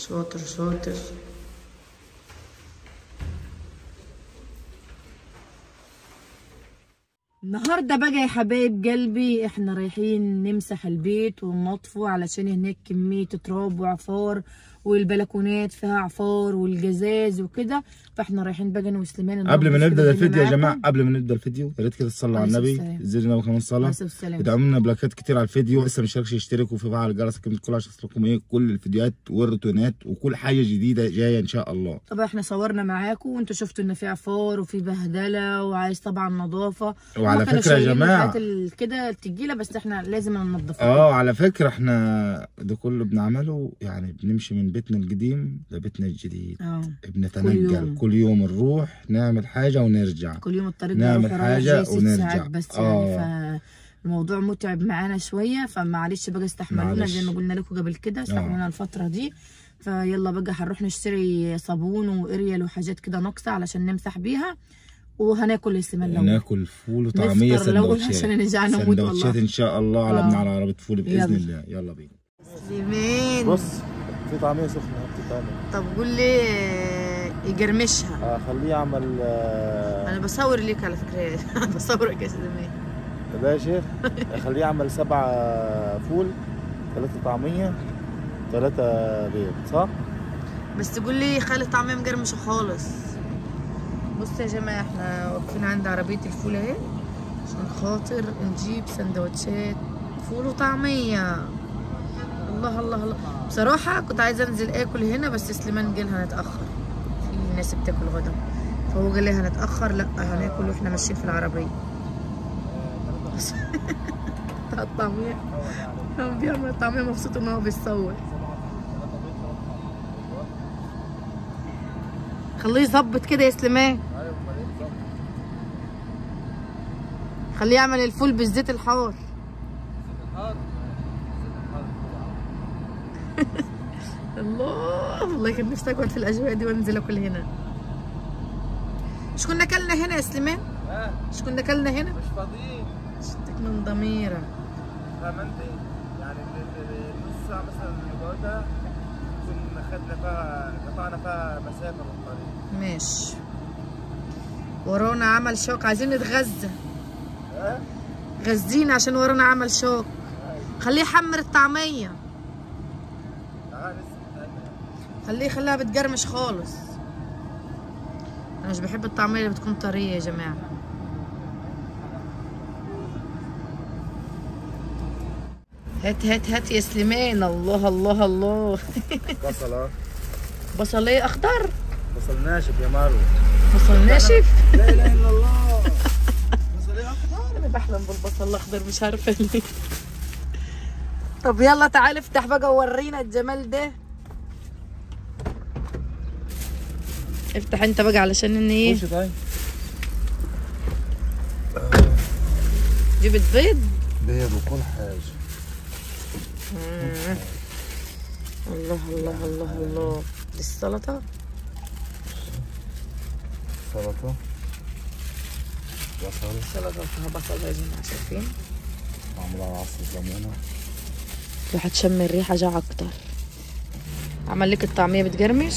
شاطر شاطر. النهارده بقى يا حبايب قلبي احنا رايحين نمسح البيت وننظفه، علشان هناك كمية تراب وعفار، والبلكونات فيها عفار والجزاز وكده، فاحنا رايحين بقى انا وسليمان. قبل ما نبدا الفيديو يا جماعة، قبل ما نبدا الفيديو يا ريت كده تصلوا على النبي، زيدوا النبي كمان صلاة، ادعموا لنا بلايكات كتير على الفيديو، لسه مش يشتركوا في فعل الجرس كلمة كل عشان يوصلكم ايه كل الفيديوهات والروتينات وكل حاجة جديدة جاية ان شاء الله. طبعا احنا صورنا معاكم وانتوا شفتوا ان في عفار وفي بهدله وعايز طبعا نظافة. وعلى فكرة يا جماعة كده التجيله، بس احنا لازم ننظفها. على فكرة احنا ده كله بنعمله يعني بنمشي من بيتنا القديم لبيتنا الجديد. بنتنقل كل يوم، نروح نعمل حاجة ونرجع، كل يوم الطريق نعمل حاجة ونرجع بس يعني. فالموضوع متعب معانا شوية، فمعلش بقى استحملونا زي ما قلنا لكم قبل كده، استحملونا الفترة دي. فيلا بقى هنروح نشتري صابون واريال وحاجات كده ناقصه علشان نمسح بيها، وهناكل يا سليمان الاول، ناكل فول وطعميه سندوتشات عشان نرجع نموت والله. سندوتشات ان شاء الله على ابن على عربية فول باذن الله. يلا بينا سليمان. بص في طعميه سخنة بتتعمل. طب قول لي يقرمشها. خليه يعمل. انا بصور ليك على فكرة بصورك يا سليمان. لا يا شيخ، خليه يعمل 7 فول، 3 طعميه، 3 بيض، صح؟ بس تقول لي خلي الطعمية مقرمشه خالص. بصوا يا جماعة احنا واقفين عند عربية الفول اهي عشان خاطر نجيب سندوتشات فول وطعميه. الله الله الله. بصراحة كنت عايزه انزل اكل هنا، بس سليمان قال هنتاخر، في ناس بتاكل غدا، فهو قال لي هنتاخر، لا هناكل واحنا ماشيين في العربية. بتاع الطعمية هو بيعمل طعميه مبسوط ان هو بيصور. خليه يظبط كده يا سليمان، خليه يعمل الفول بالزيت الحار. الله والله كان نفسي اقعد في الاجواء دي وانزل اكل هنا. مش كنا اكلنا هنا يا سليمان؟ مش كنا اكلنا هنا؟ مش فاضيين. شتك من ضميرك. فاهم انت؟ يعني النص ساعة مثلا اللي قعدتها كنا خدنا فيها، قطعنا فيها مسافة من الطريق. ماشي. ورانا عمل شاق، عايزين نتغذى. غزينا عشان ورانا عمل شاق. خليه يحمر الطعمية. خليه يخليها بتقرمش خالص. انا مش بحب الطعمية اللي بتكون طرية يا جماعة. هات هات هات يا سليمان. الله الله الله. بصله. بصل ايه اخضر؟ بصل ناشف يا مارو. بصل ناشف؟ لا اله الا الله. بصل ايه اخضر؟ انا بحلم بالبصل الاخضر مش عارفه ليه. طب يلا تعالى افتح بقى وورينا الجمال ده. افتح انت بقى علشان ان ايه. خش طيب. جبت بيض؟ بيض وكل حاجة. الله الله الله الله. دي السلطة. سلطة بصل. سلطة فيها بصل يا جماعة، شايفين؟ معمولة على عصرة ليمونه. راح تشم الريحة جاع اكتر. عمل لك الطعمية بتقرمش؟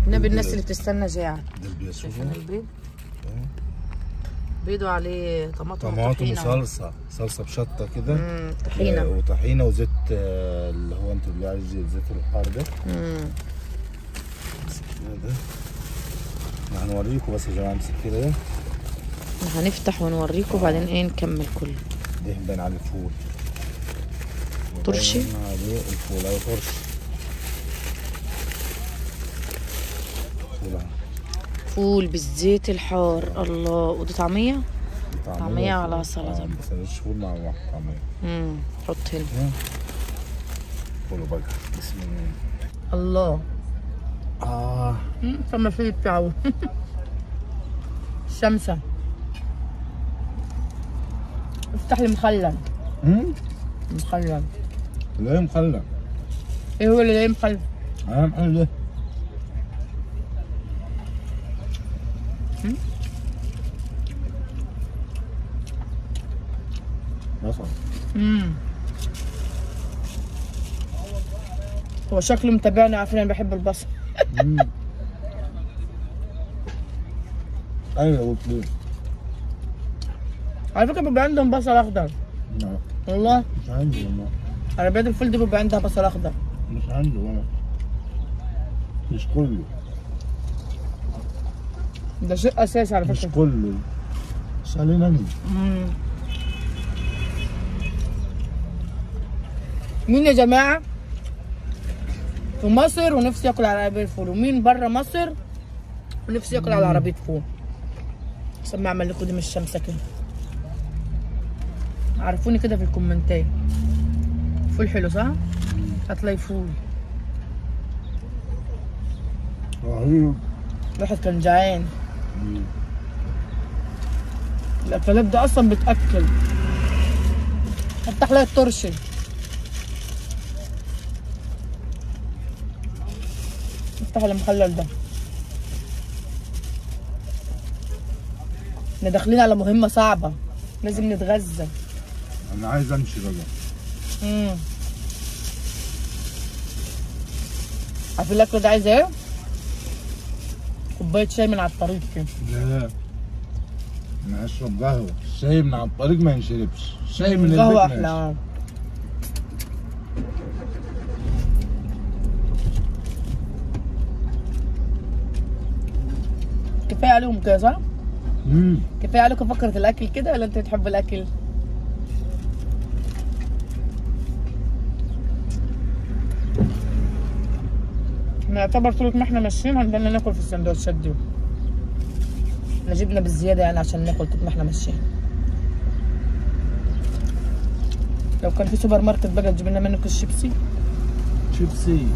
النبي الناس اللي بتستنى جاعت. شايفين البيض؟ بيض وعليه طماطم وصلصه، صلصه بشطه كده، طحينه وطحينه وزيت اللي هو انت بتقولي عليه زيت الحار ده. ده هنوريكم بس يا جماعة، امسك كده ده هنفتح ونوريكم وبعدين ايه نكمل كله. ده باين على الفول. ترشي عليه الفول. ايوه ترشي. فول بالزيت الحار. الله. ودي طعميه؟ طعميه على سلطة. سندوتش فول مع طعميه. حط هنا. كله بقى بسم الله. الله. فما في بتاعه. الشمسة. افتح لي مخلل. مخلل. ليه مخلل؟ ايه هو اللي ليه مخلل؟ انا مخلل ليه؟ بصل. هو شكله متابعني، عارفين انا بحب البصل. ايوه okay. على فكرة بيبقى عندهم بصل اخضر. لا والله مش عندي والله. عربيات الفول دي بيبقى عندها بصل اخضر. مش عندي والله، مش كله. ده شيء اساسي على فكرة. مش كله، سألين انا. مين يا جماعة في مصر ونفسي ياكل على عربية فول، ومين بره مصر ونفسي ياكل على عربية فول؟ عشان ما اعمل لكم دي مش شمسه كده. عرفوني كده في الكومنتات. فول حلو صح؟ هتلاقي فول رهيب. الواحد كان جعان. الاكلات دي اصلا بتاكل. افتح لها الترشي. افتح المخلل ده. احنا داخلين على مهمة صعبة، لازم نتغذى. انا عايز امشي بقى. عارفين الاكل ده عايز ايه؟ كوباية شاي من على الطريق كده. لا انا اشرب قهوة، الشاي من على الطريق ما ينشربش، الشاي من البيت قهوة احلى. كفاية عليهم كده صح؟ كفاية عليكم فكرة الاكل كده ولا انت بتحب الاكل؟ نعتبر طول ما احنا ماشيين هنضلنا ناكل في السندوتشات دي. احنا جبنا بالزيادة يعني عشان ناكل طول ما احنا ماشيين. لو كان في سوبر ماركت بقى تجيب لنا منه كيس شيبسي. شيبسي.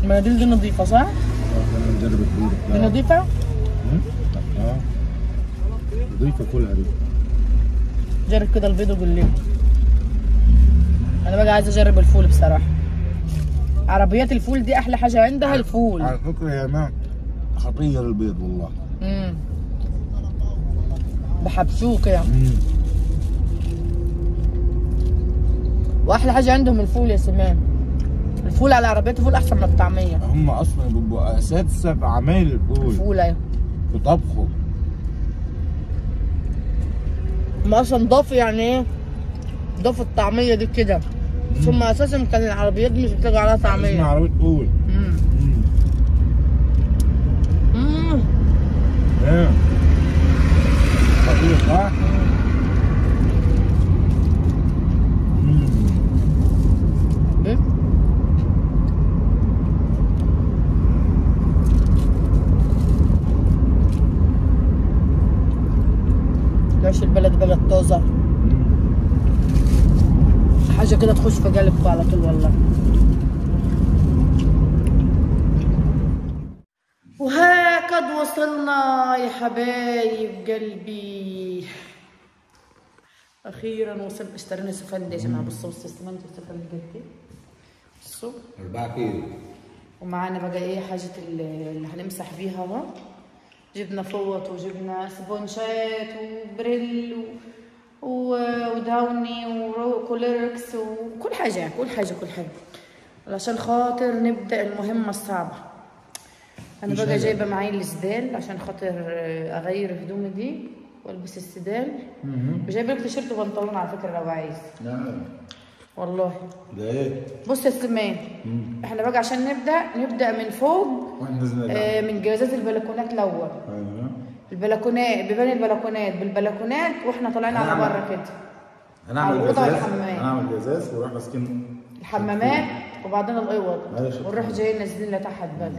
المناديل دي نظيفة صح؟ اه نجرب البيض. دي نظيفة؟ اه نظيفة كلها دي. جرب كده البيض وقول لي. انا بقى عايزه اجرب الفول بصراحة. عربيات الفول دي احلى حاجة عندها الفول. على فكرة يا جماعة خطير البيض والله. بحبسوه كده. واحلى حاجة عندهم الفول يا سمان. الفول على عربيات الفول احسن من الطعمية. هم اصلا بيبقوا اساتذة في عمايل الفول. الفول ايوه. في طبخه. هم اصلا ضافوا يعني ايه؟ ضافوا الطعمية دي كده. ثم اساسا كان العربيات دي مش بتلاقي عليها طعميه. اسمها عربية فول. ايه خطير صح؟ ايه؟ العيش البلد بلد طازة. حاجة كده تخش في قلبك على طول والله. وهكذا وصلنا يا حبايب قلبي. اخيرا وصلنا. اشترينا سفند يا جماعة. بصوا بصوا السفند والسفند قد ايه. بصوا 4 كيلو. ومعانا بقى ايه حاجة اللي هنمسح بيها اهو. جبنا فوط وجبنا سبونجات وبريل وداوني وكوليركس وكل حاجة كل حاجة كل حاجة علشان خاطر نبدا المهمة الصعبة. انا بقى جايبه معايا السدال عشان خاطر اغير هدومي دي والبس السدال. وجايبه لك تيشيرت وبنطلون على فكرة لو عايز. نعم والله. ده ايه؟ بص يا سليمان، احنا بقى عشان نبدا من فوق من جوازات البلكونات الاول. ايوه البلكونات، بيبان البلكونات بالبلكونات واحنا طالعين على بره كده. هنعمل جزاز، هنعمل جزاز ونروح ماسكين الحمامات وبعدين الاوض ونروح جايين نازلين لتحت بقى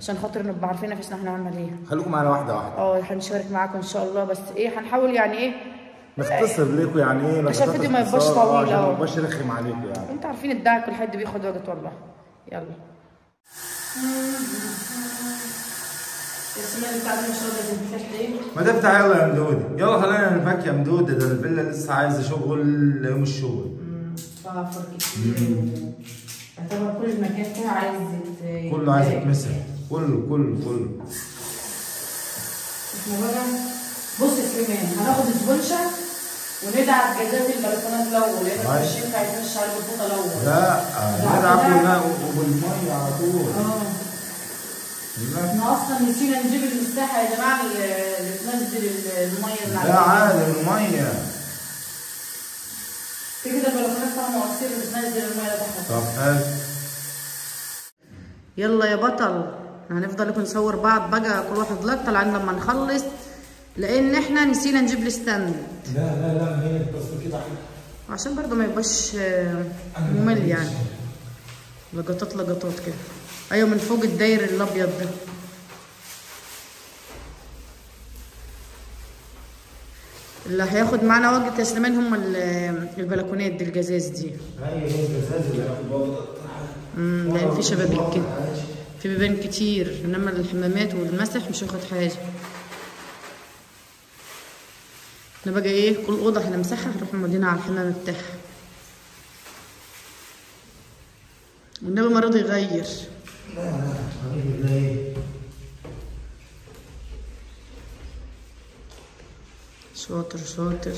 عشان خاطر نبقى عارفين نفسنا احنا هنعمل ايه. خليكم معانا واحدة واحدة. هنشارك معاكم ان شاء الله، بس ايه هنحاول يعني ايه نختصر لكم يعني ايه عشان الفيديو ما يبقاش طويل، عشان ما يبقاش رخم عليكم يعني. انتوا عارفين الدعك كل حد بياخد وقت والله. يلا ما تفتح يلا يا مدودي، يلا خلينا نفك يا مدودي، ده الفيلا لسه عايزه شغل يوم الشغل. فافر كتير يعتبر كل المكان فيها عايز كله عايز يتمسح، كله كله كله. احنا بقى بص يا سليمان، هناخد سبونشه وندعك جزاز البلكونات الاول، لان مش ينفع يتمشى على الفوطه الاول. لا ندعك وبالميه على طول. احنا اصلا نسينا نجيب المساحة يا جماعة اللي تنزل المية اللي على. لا عادي المية في كده البلكونات فيها مواسير بتنزل المية لتحت. طب حلو. يلا يا بطل، هنفضل لكم نصور بعض بقى، كل واحد لقطة لعند لما نخلص، لان احنا نسينا نجيب ال stand. لا لا لا، هي التصوير كده احلى عشان برضه ما يبقاش ممل يعني. لقطات لقطات كده. ايوه من فوق الداير الابيض ده. اللي هياخد معانا وقت يا سليمان هم البلكونات دي الجزاز دي. ايوه هي الجزاز اللي هياخد وقت. لان في شبابيك كده، في بيبان كتير، انما الحمامات والمسح مش هياخد حاجة. احنا بقى ايه، كل اوضة هنمسحها هنروح مودينا على الحمام بتاعها. والنبي ما رضي يغير. لا لا غير ليه؟ شاطر شاطر.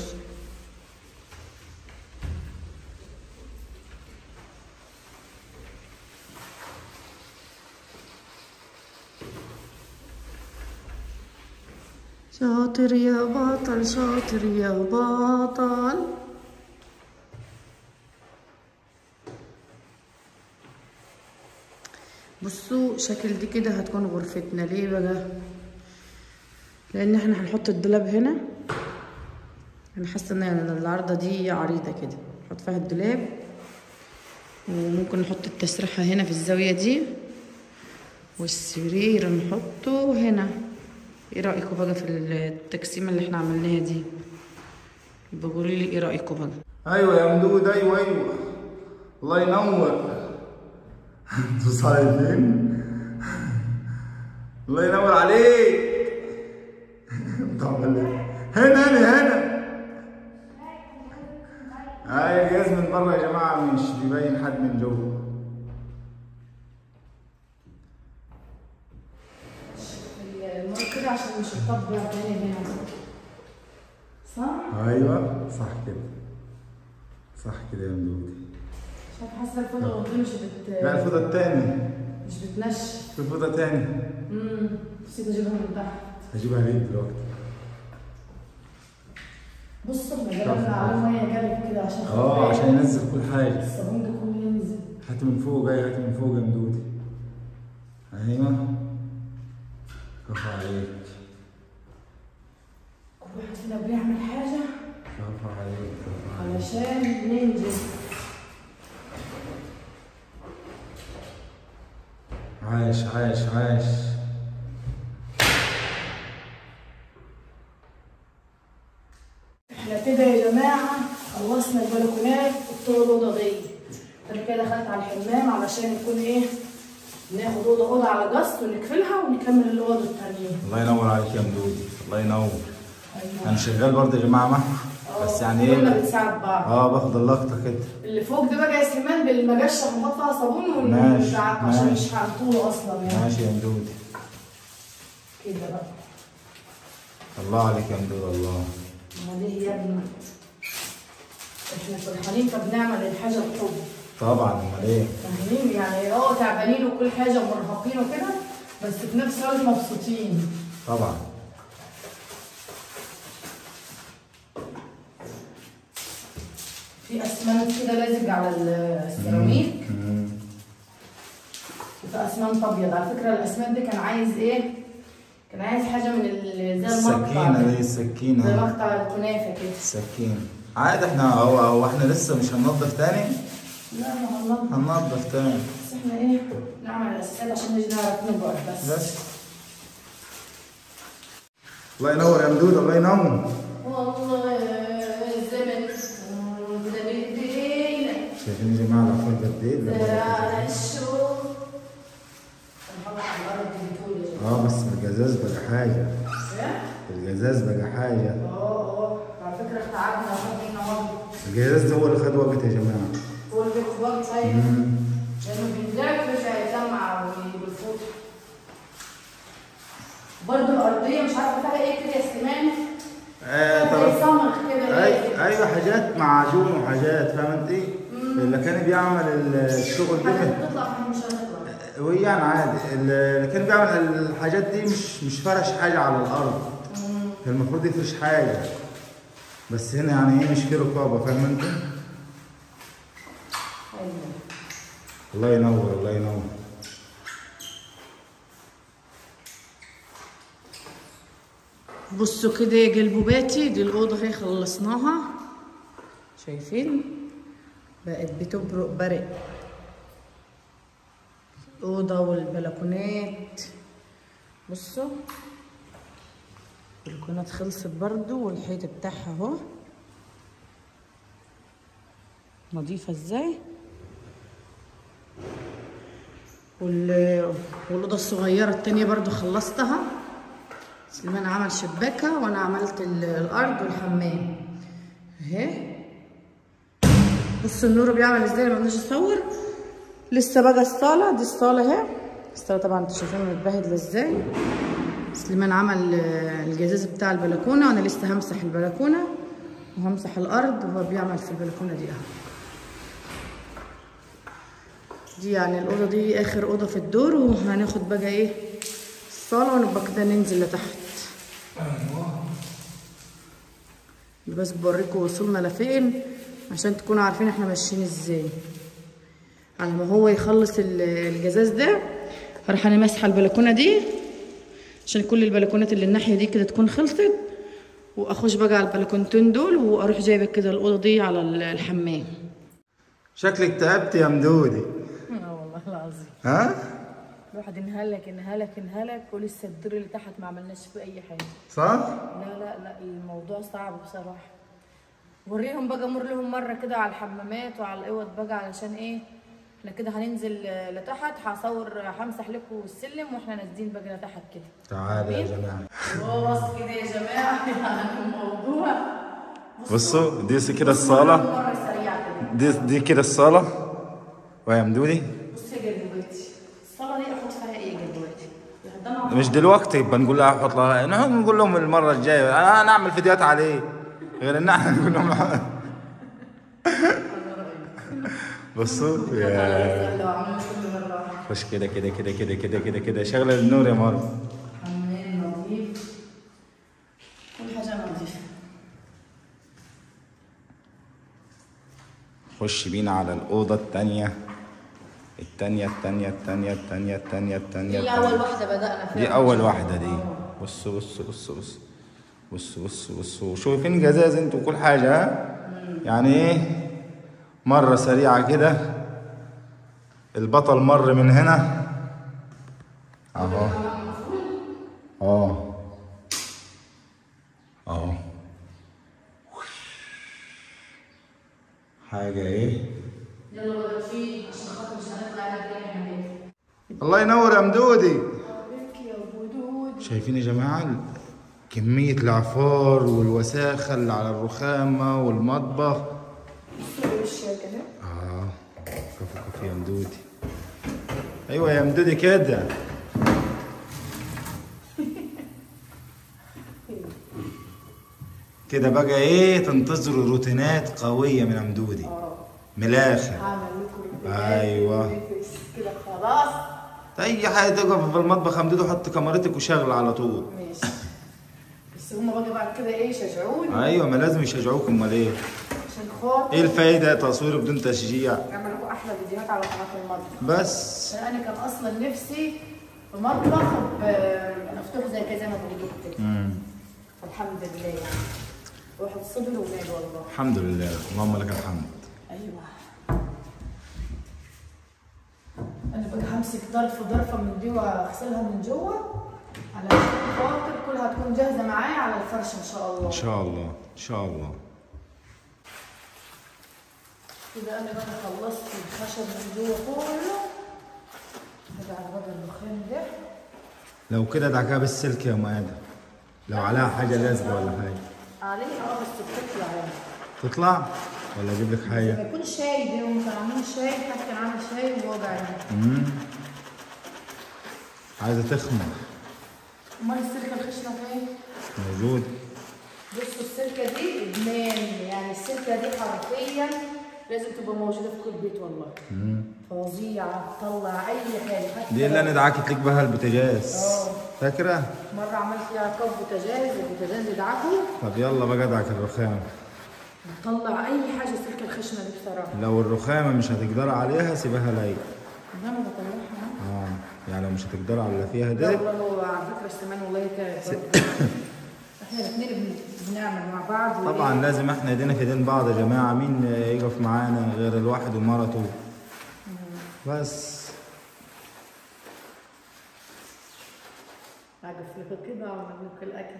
شاطر يا بطل، شاطر يا بطل. بصوا شكل دي كده هتكون غرفتنا. ليه بقى؟ لان احنا هنحط الدولاب هنا. انا حاسه ان العارضة دي عريضة كده، نحط فيها الدولاب، وممكن نحط التسريحه هنا في الزاوية دي، والسرير نحطه هنا. ايه رايكم بقى في التقسيمه اللي احنا عملناها دي؟ بقولوا لي ايه رايكم بقى. ايوه يا مدود، ايوه ايوه، الله ينور. انتوا صايمين؟ الله ينور عليك. بتعمل ايه؟ هنا هنا هنا. هاي الجهاز من بره يا جماعة مش بيبين حد من جوه. المية كده عشان مش هتطبع تاني هنا، صح؟ ايوه صح كده، صح كده يا مدودي. مش عارفه، حاسه الفوطه قدامي مش لا الفوطه التاني مش بتنشف. في فوطه تاني. نسيت اجيبها من تحت. هجيبها ليه دلوقتي؟ بصوا احنا جربنا على مية جالب كده عشان عشان ينزل كل حاجة. الصابون ده كله ينزل. هاتي من فوق، ايوه هاتي من فوق يا مدودي. ايوه برافو عليك. كل واحد فينا بيعمل حاجة. برافو عليك، برافو عليك. علشان ننجز. عايش عايش عايش. احنا كده يا جماعة خلصنا البلكونات وبتوع الأوضة دي. انا كده دخلت على الحمام علشان يكون ايه، ناخد أوضة أوضة على جص ونقفلها ونكمل الأوض التانية. الله ينور عليك يا مدودي، الله ينور. أيوة. أنا شغال برضه يا جماعة محو، بس يعني ايه، كلنا بنساعد بعض. باخد اللقطة كده. اللي فوق ده بقى يا سليمان بالمجشه هنحط فيها صابون ونزعق عشان مش هنطوله اصلا يعني. ماشي يا مدودي كده بقى. الله عليك يا مدود، الله. امال ايه يا ابني؟ احنا فرحانين فبنعمل الحاجة بحب. طبعا امال ايه؟ فاهمين يعني، تعبانين وكل حاجة ومرهقين وكده، بس في نفس الوقت مبسوطين. طبعا. في اسمنت كده لازق على السيراميك، وفي اسمنت ابيض. على فكرة الاسمنت ده كان عايز ايه؟ كان عايز حاجة من زي المقطع السكينة دي، السكينة زي مقطع الكنافه كده. السكينة عادي. احنا هو احنا لسه مش هننضف تاني؟ لا ما هننضف، هننضف تاني، بس احنا ايه، نعمل الاساسيات عشان نيجي نعرف نقعد بس. الله ينور يا مدود، الله ينور. والله الزمن ده بايدينا. شايفين يا جماعة العفار قد ايه؟ زرعنا الشوق. نحط على الارض بتقول بس الجزاز بقى حاجة. الجزاز بقى حاجة. على فكرة تعبنا وخد منا وقت. الجزاز ده هو اللي خد وقت يا جماعة. هو اللي بياخد وقت. طيب لانه بيندعك مش هيتلمع بالفوطه. برضه الارضية مش عارفه فيها ايه كده يا سليمان. معجون وحاجات، فاهم انت؟ اللي كان بيعمل الشغل ده بتطلع مش هتطلع ويعني عادي. اللي كان بيعمل الحاجات دي مش فرش حاجة على الارض. المفروض يفرش حاجة، بس هنا يعني ايه مش في رقابه، فاهم انت؟ الله ينور الله ينور. بصوا كده يا قلبوباتي، دي الاوضة اهي خلصناها، شايفين بقت بتبرق برق. الاوضة والبلكونات، بصوا البلكونات خلصت برضو، والحيط بتاعها اهو نظيفة ازاي. والاوضه الصغيرة التانية برضو خلصتها. سليمان عمل شباكه وانا عملت الارض والحمام اهي. بصوا النور بيعمل ازاي لما بنيجي نصور. لسه بقى الصاله، دي الصاله اهي. الصاله طبعا انتوا شايفينها متبهدله ازاي. سليمان عمل الجزاز بتاع البلكونه، وانا لسه همسح البلكونه وهمسح الارض، وهو بيعمل في البلكونه دي اهو. دي يعني الاوضة دي اخر اوضة في الدور، وهناخد بقى ايه الصاله ونبقى كده ننزل لتحت. بس بوريكم وصلنا لفين عشان تكونوا عارفين احنا ماشيين ازاي. على ما هو يخلص الجزاز ده هروح انا ماسحه البلكونه دي عشان كل البلكونات اللي الناحية دي كده تكون خلصت، واخش بقى على البلكونتين دول واروح جايبه كده الاوضة دي على الحمام. شكلك تعبت يا مدودي. اه والله العظيم. ها؟ الواحد انهلك انهلك انهلك، ولسه الدور اللي تحت ما عملناش فيه اي حاجة. صح؟ لا لا لا الموضوع صعب بصراحة. وريهم بقى، مر لهم مرة كده على الحمامات وعلى الاوض بقى، علشان ايه احنا كده هننزل لتحت. هصور همسح لكم السلم واحنا نازلين بقى لتحت كده. تعالوا يا جماعة. خلاص كده يا جماعة يعني الموضوع. بصوا دي كده الصاله، دي كده الصاله ويا مدودي. بصوا يا جدوتي الصاله دي احط فيها ايه يا جدوتي؟ مش دلوقتي يبقى نقول لها احط لها، نحن نقول لهم المرة الجاية. انا نعمل فيديوهات عليه غير ان احنا نقول لهم. بصوا يا خش كده كده كده كده كده كده كده، شغله النور يا مروه. حمام نظيف، كل حاجة نظيفة. خش بينا على الاوضة الثانية الثانية الثانية الثانية الثانية الثانية الثانية. دي اول واحدة بدأنا فيها، دي اول واحدة دي. بصوا بصوا بصوا بصوا بصوا بصوا بصوا، شايفين جزاز انتوا كل حاجة. ها يعني ايه مرة سريعة كده البطل مر من هنا اهو اه اهو حاجة ايه. يلا بقى في عشان خاطر مش هنطلع تاني يا حبيبي. الله ينور يا مدودي. يا ودودي. شايفين يا جماعة كمية العفار والوساخة اللي على الرخامة والمطبخ. اه كفو كفو يا مدودي. ايوه يا مدودي كده. كده بقى ايه، تنتظروا روتينات قوية من مدودي من الاخر. هعمل لكم ايوه كده خلاص. اي حاجة تقف في المطبخ يا مدودي حط كاميرتك وشغل على طول. ماشي. بس هما بقى بعد كده ايه يشجعوني. ايوه ما لازم يشجعوك، امال ايه؟ عشان خاطر ايه الفايدة تصوير بدون تشجيع؟ اعمل لكم احلى فيديوهات على قناة المطبخ. بس عشان انا كان اصلا نفسي في مطبخ مفتوح زي كده زي ما بقول لكم كده. الحمد لله يعني الواحد صبر ونال والله. الحمد لله، اللهم لك الحمد. ايوه انا بقى همسك ظرف ظرفة من دي واغسلها من جوه علشان خاطر كلها تكون جاهزة معايا على الفرش ان شاء الله. ان شاء الله ان شاء الله. كده انا بقى خلصت الخشب من جوه كله. هجعل بقى الرخام ده لو كده دعكها بالسلك يا ام ادم، لو عليها حاجة لازقه ولا حاجة عليها. بس بتطلع يعني. تطلع ولا اجيب لك حاجة؟ ما يكون شاي ده، هم كانوا عاملين شاي، حد كان عامل شاي وهو جعان. عايزه تخمر. امال السلكه الخشنة فين؟ موجود. بصوا السلكه دي ادمان يعني، السلكه دي حرفيا لازم تبقى موجودة في كل بيت والله. فظيعة، تطلع اي حاجة. دي اللي انا دعكت لك بها البوتاجاز. فاكره؟ مرة عملت فيها كب بوتاجاز، البوتاجاز يدعكه. طب يلا بقى ادعك الرخام. تطلع اي حاجة السلكه الخشنة دي بصراحة. لو الرخامه مش هتقدري عليها سيبها ليا. انا بطلعها. يعني لو مش هتقدري على اللي فيها ده. والله هو على فكرة السمان والله تعب. احنا الاثنين بنعمل مع بعض. طبعا لازم احنا ايدينا في ايدين بعض يا جماعة، مين يقف معانا غير الواحد ومرته. بس اقف لكم كده واعمل لكم الاكل.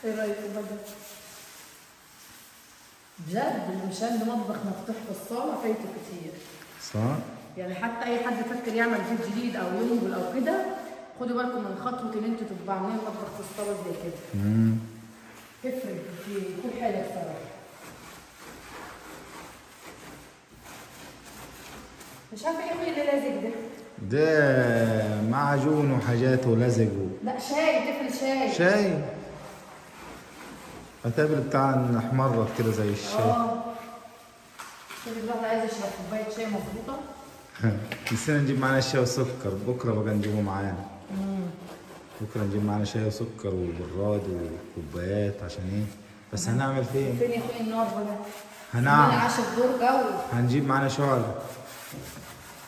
ايه رايكم بقى؟ بجد اللي مش عنده مطبخ مفتوح في الصاله فايته كتير. صح؟ يعني حتى اي حد يفكر يعمل بيت جديد او ينقل او كده، خدوا بالكم من خطوة ان انتوا تبقوا عاملين مطبخ في الصاله زي كده. تفرق في كل حاجة الصراحة. مش عارفه ايه اللي لازق ده؟ ده معجون وحاجات ولزق. لا شاي، تفل شاي. شاي هتقابل بتاع احمرت كده زي الشاي. شوف الواحد عايز يشرب كوباية شاي مظبوطة. نسينا نجيب معانا الشاي وسكر، بكره بقى نجيبه معانا. بكره نجيب معانا شاي وسكر وبراد وكوبايات عشان ايه؟ بس هنعمل فين؟ فين يا اخويا النار بقى؟ هنعمل 10 دور جو. هنجيب معانا شعلة.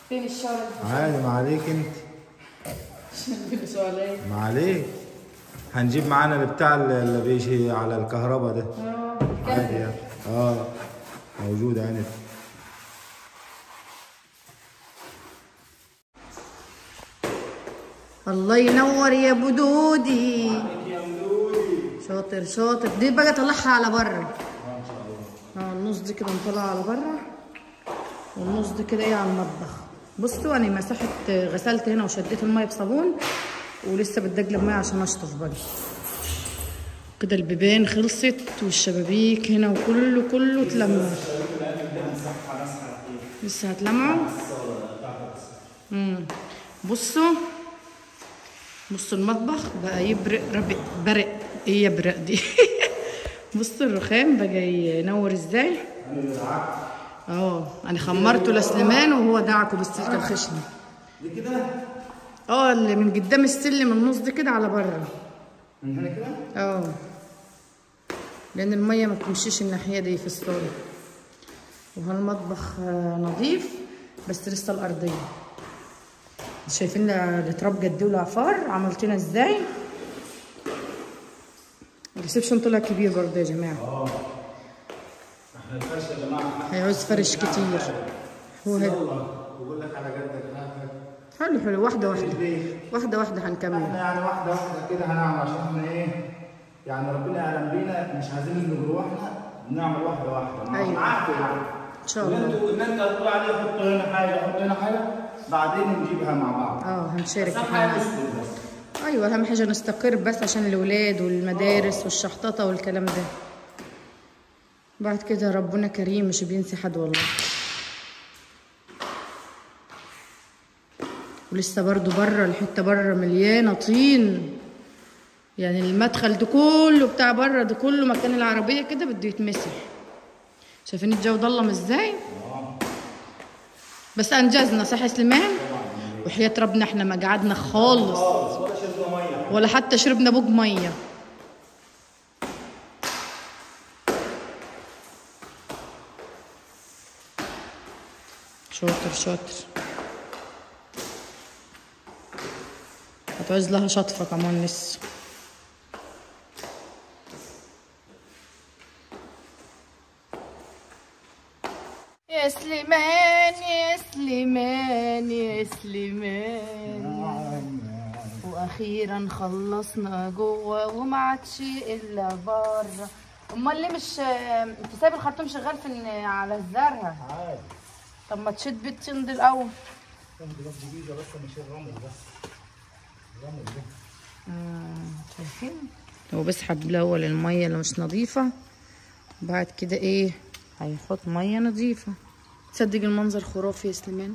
فين الشعلة؟ عادي ما عليك انت. شعلة ما عليك. هنجيب معانا اللي بتاع اللي بيجي على الكهرباء ده. عادي يعني. موجود يعني. الله ينور يا ابو دودي. شاطر شاطر. دي بقى طلعها على بره. ان شاء الله. النص دي كده نطلعها على بره، والنص دي كده ايه على المطبخ. بصوا انا مسحت، غسلت هنا وشديت المية بصابون، ولسه بتدجلب مية عشان اشطف بقى كده. البيبان خلصت والشبابيك هنا وكله كله اتلمع. لسه هتلمعوا. بصوا بصوا المطبخ بقى يبرق ربق برق ايه يبرق دي. بصوا الرخام بقى ينور ازاي. انا خمرته لسليمان وهو دعكه بالسلكه الخشنة دي كده. اللي من قدام السلم النص دي كده على بره من هنا كده. لان المية ما بتمشيش الناحية دي في الصاله. وهالمطبخ نظيف بس لسه الارضية. شايفين التراب قد ايه والعفار عملتنا ازاي. ال reception طلع كبير برضه يا جماعة. احنا الفرش يا جماعة هيعوز فرش كتير. هو هنا بقول لك على جدك. حلو حلو، واحدة واحدة واحدة واحدة هنكمل. احنا يعني واحدة واحدة كده هنعمل عشان احنا ايه يعني ربنا يعلم بينا، مش عايزين نزنق روحنا، نعمل واحدة واحدة. ايوه معاكم يعني ان شاء الله. ان انت هتقول عليه حط هنا حاجة حط هنا حاجة، بعدين نجيبها مع بعض. هنشارك. بس بس. ايوه اهم حاجة نستقر بس عشان الاولاد والمدارس والشحططه والكلام ده. بعد كده ربنا كريم مش بينسي حد والله. ولسه برضو بره الحتة بره مليانة طين، يعني المدخل ده كله بتاع بره ده كله مكان العربية كده بده يتمسح. شايفين الجو ضلم ازاي؟ بس انجزنا صح يا سليمان؟ وحياة ربنا احنا ما قعدنا خالص ولا شربنا مية ولا حتى شربنا بوج مية. شاطر شاطر. هتعوز لها شطفه كمان لسه. يا سليمان يا سليمان يا سليمان، واخيرا خلصنا جوه وما عادش الا بره. امال ليه مش انت سايب الخرطوم شغال في على الزرع؟ عادي. طب ما تشد بالطين دي الاول. جديدة بس مش الرمل بس. الرمل ده. شايفين؟ هو بيسحب الاول المية اللي مش نظيفة، بعد كده ايه هيحط مية نظيفة. تصدق المنظر خرافي يا سليمان؟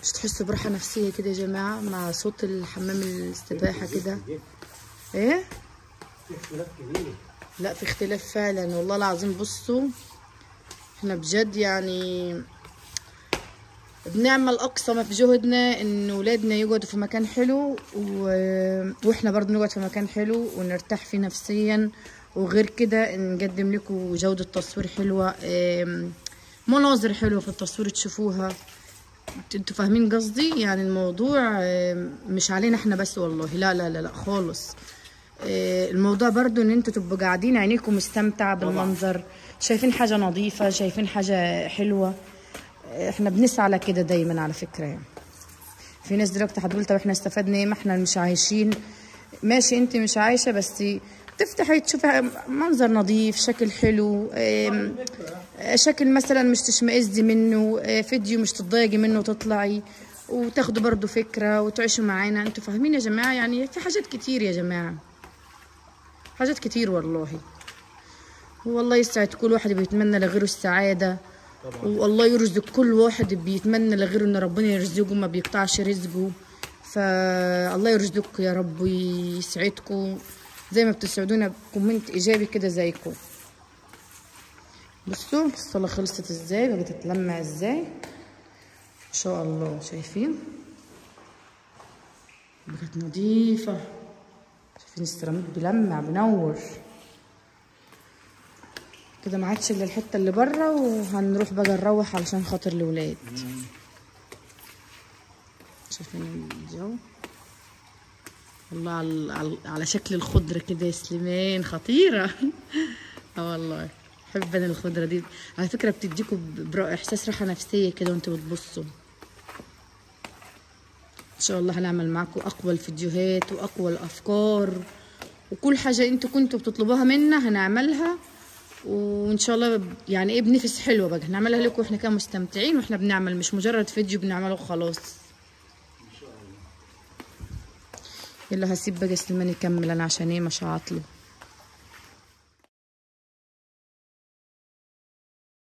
مش تحسوا براحة نفسية كده يا جماعة مع صوت الحمام السباحة كده؟ ايه؟ في اختلاف كبير. لا في اختلاف فعلا والله العظيم. بصوا احنا بجد يعني بنعمل اقصى ما في جهدنا ان ولادنا يقعدوا في مكان حلو، واحنا برضه نقعد في مكان حلو ونرتاح فيه نفسيا، وغير كده نقدم لكم جودة تصوير حلوة، مناظر حلوة في التصوير تشوفوها. انتوا فاهمين قصدي؟ يعني الموضوع مش علينا احنا بس والله، لا لا لا لا خالص. الموضوع برضو ان انتوا تبقوا قاعدين عينيكم مستمتعة بالمنظر، شايفين حاجة نظيفة، شايفين حاجة حلوة. احنا بنسعى لكده دايما على فكرة. يعني في ناس دلوقتي هتقول طب احنا استفدنا ايه، ما احنا مش عايشين. ماشي انت مش عايشة، بس تفتحي تشوفي منظر نظيف، شكل حلو، شكل مثلا مش تشمئزي منه، فيديو مش تتضايقي منه، تطلعي وتاخدوا برضو فكرة وتعيشوا معانا. انتوا فاهمين يا جماعة؟ يعني في حاجات كتير يا جماعة، حاجات كتير والله. والله يسعد كل واحد بيتمنى لغيره السعادة طبعا. والله يرزق كل واحد بيتمنى لغيره ان ربنا يرزقه، ما بيقطعش رزقه. فالله يرزقكم يا رب ويسعدكم زي ما بتسعدونا ب comment ايجابي كده زيكم. بصوا الصلاة خلصت ازاي، بقت تتلمع ازاي ان شاء الله. شايفين بقت نظيفة، شايفين السيراميك بيلمع بنور كده، ما عادش الا الحتة اللي بره، وهنروح بقى نروح علشان خاطر الولاد. شايفين الجو والله على شكل الخضرة كده يا سليمان، خطيرة. اه والله بحب انا الخضرة دي على فكرة، بتديكوا احساس راحة نفسية كده وانتوا بتبصوا. ان شاء الله هنعمل معاكم اقوى الفيديوهات واقوى الافكار، وكل حاجة انتوا كنتوا بتطلبوها منا هنعملها، وان شاء الله يعني ايه بنفس حلوة بقى هنعملها لكم، واحنا كده مستمتعين واحنا بنعمل، مش مجرد فيديو بنعمله وخلاص. يلا هسيب بقى سليمان يكمل انا عشان ايه مش هعطله.